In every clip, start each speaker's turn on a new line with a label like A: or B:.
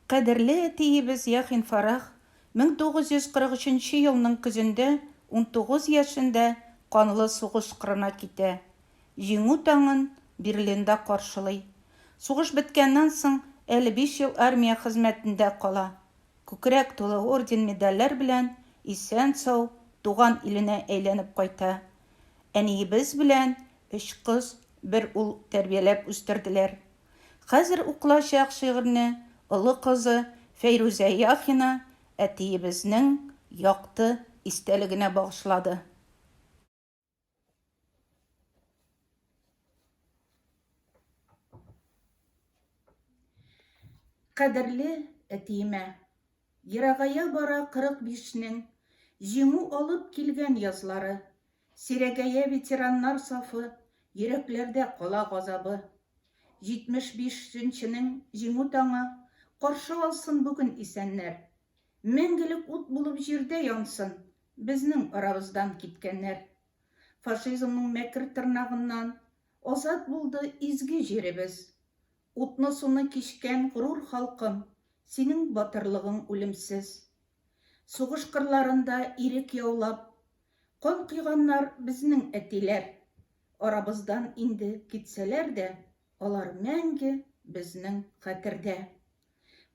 A: Кадерле әтиебез Яхин Фарах 1943 елның көзендә 19 яшендә канлы сугыш кырына китә. Җиңү таңын Берлинда каршылый. Сугыш беткәннән соң әле биш ел армия хезмәтендә кала. Күкрәк тулы орден-медальләр белән исән-сау туган иленә әйләнеп кайта. Әниебез белән өч кыз, бер ул тәрбияләп үстерделәр. Хәзер укылачак шигырьне олы кызы Фәйрүзә Яхина әтиебезнең якты истәлегенә багышлады. Кадерле әтиемә! Ерагая бара 45 нең Җиңү алып килгән язлары. Сирәгәя ветераннар сафы, Йөрәкләрдә кала газабы. 75 нченең Җиңү таңы Каршы алсын бүген исәннәр. Мәңгелек ут булып җирдә янсын Безнең арабыздан киткәннәр. Фашизмның мәкер тырнагыннан Азат булды изге җиребез. Утны-суны кичкән горур халкым, Синең батырлыгың үлемсез. Сугыш кырларында ирек яулап, Кан койганнар безнең әтиләр. Арабыздан инде китсәләр дә, Алар мәңге безнең хәтердә.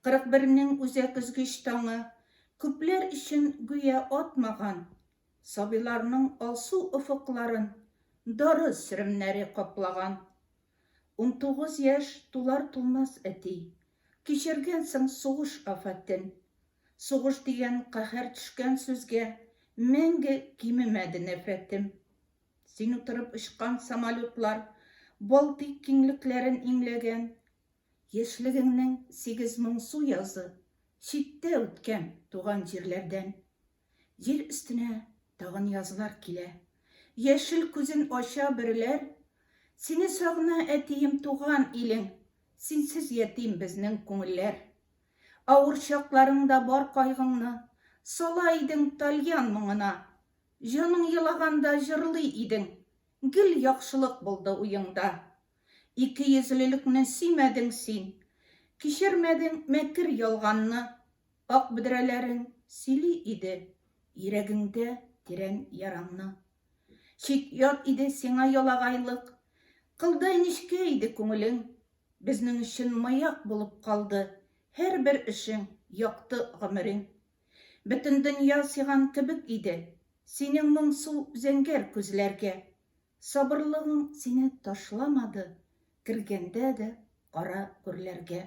A: 41 нең үзәк өзгеч таңы Күпләр өчен гүя атмаган. Сабыйларның алсу офыкларын Дары сөремнәре каплаган. 19 яшь тулар-тулмас, әти, Кичергәнсең сугыш афәтен. Сугыш дигән каһәр төшкән сүзгә Мәңге кимемәде нәфрәтем. Син утырып очкан самолетлар Балтыйк киңлекләрен иңләгән. Яшьлегеңнең сигез моңсу язы Читтә үткән туган җирләрдән. Җир өстенә тагын язлар килә. Яшел күзен ача бөреләр. Сине сагына, әтием, туган илең, Синсез ятим безнең күңелләр. Авыр чакларыңда бар кайгыңны Сала идең тальян моңына. Җаның елаганда җырлый идең, Гел яхшылык булды уеңда. Икейөзлелекне сөймәдең син, Кичермәдең мәкер ялганны. Ак бөдрәләрең сөйли иде Йөрәгеңдә тирән яраңны. Чит-ят иде сиңа ялагайлык, Кылдай нечкә иде күңелең. Безнең өчен маяк булып калды Һәрбер эшең, якты гомерең. Бөтен дөнья сыйган кебек иде Синең моңсу зәңгәр күзләргә. Сабырлыгың сине ташламады Кергәндә дә кара гүрләргә.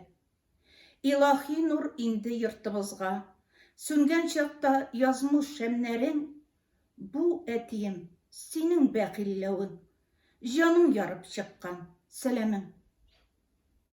A: Илаһи нур инде йортыбызга. Сүнгән чакта язмыш шәмнәрең, Бу, әтием, синең бәхилләвең. Җаның ярып чыккан сәламең.